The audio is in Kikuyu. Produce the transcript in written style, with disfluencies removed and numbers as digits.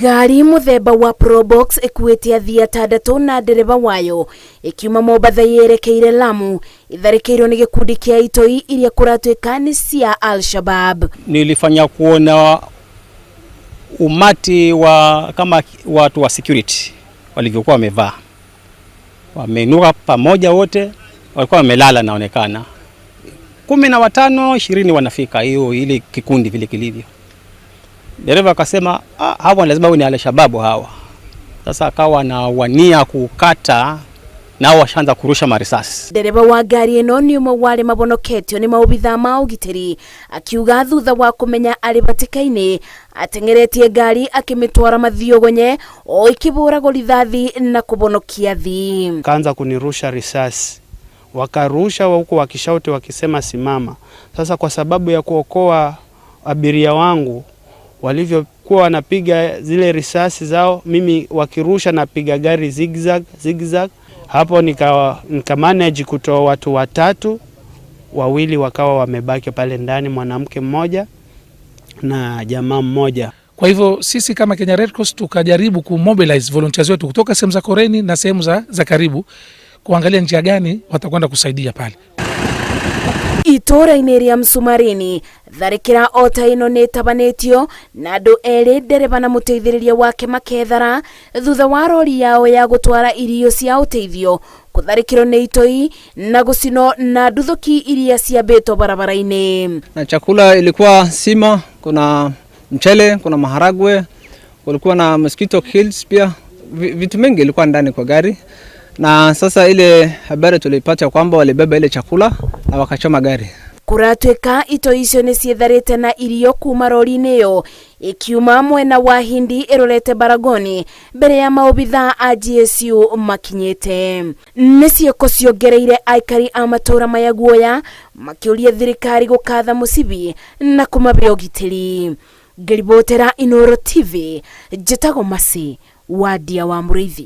Ngari mũthemba wa Probox ĩkuĩte athii atandatũ na ndereba wayo ĩkiuma Mombatha yerekeire Lamu itharĩkĩirwo nĩ gĩkundi kĩa itoi iria kũratuĩka nĩ cia Al-Shabab. Nilifanya kuona umati wa kama watu wa security walivyokuwa wamevaa, wameinuka pamoja wote, walikuwa wamelala, naonekana 15 20 wanafika hiyo ile kikundi vile kilivyo. Dereva akasema, "Ah, hawa lazima ni Alshababu hawa." Sasa akawa na wania kukata, nao washaanza kurusha marisasi. Ndereba wa ngari ĩno nĩ ũmwe wa arĩa mabonoketio nĩ maobithaa ma ũgitĩri, akiuga thutha wa kũmenya arĩ hatĩka-inĩ ateng'eretie ngari akĩmĩtwara mathiogonye o ikĩbũragwo rithathi na kũbonokia athii. Kaanza kunirusha risasi, wakarusha huku wakishauti wakisema simama. Sasa kwa sababu ya kuokoa abiria wangu, walivyokuwa wanapiga zile risasi zao, mimi wakirusha napiga gari zigzag zigzag. Hapo nika manage kutoa watu watatu, wawili wakawa wamebaki pale ndani, mwanamke mmoja na jamaa mmoja. Kwa hivyo sisi kama Kenya Red Cross tukajaribu kumobilize volunteers wetu kutoka sehemu za Koreni na sehemu za karibu kuangalia njia gani watakwenda kusaidia pale. Itũra-inĩ rĩa Msumarini tharĩkĩra o ta ĩno nĩ ĩtabanĩtio na andũ erĩ, ndereba na mũteithĩrĩria wake, makethara thutha wa rori yao ya gũtwara irio cia ũteithio kũtharĩkĩrwo nĩ itoi na gũcinwo na nduthũki iria ciambĩtwo barabara-inĩ. Na chakula ilikuwa sima, kuna mchele, kuna maharagwe, kulikuwa na mosquito kills pia, vitu mingi ilikuwa ndani kwa gari. Na sasa ile habari tulipata kwamba walibeba ile chakula na wakachoma gari. Kũratuĩka itoi icio nĩ cietharĩte na irio kuma rori-inĩ ĩyo ikiuma mwena wa Hindi ĩrorete Baragoni mbere ya maobithaa a GSU makinyĩte. Nĩ ciĩko ciongereire aikari a matũra maya guoya, makĩũria thirikari gũkatha mũcibi na kũmabe ũgitĩri. Ngĩribotera Inooro TV, njĩtagwo Masi Wadia wa Mũrĩithi.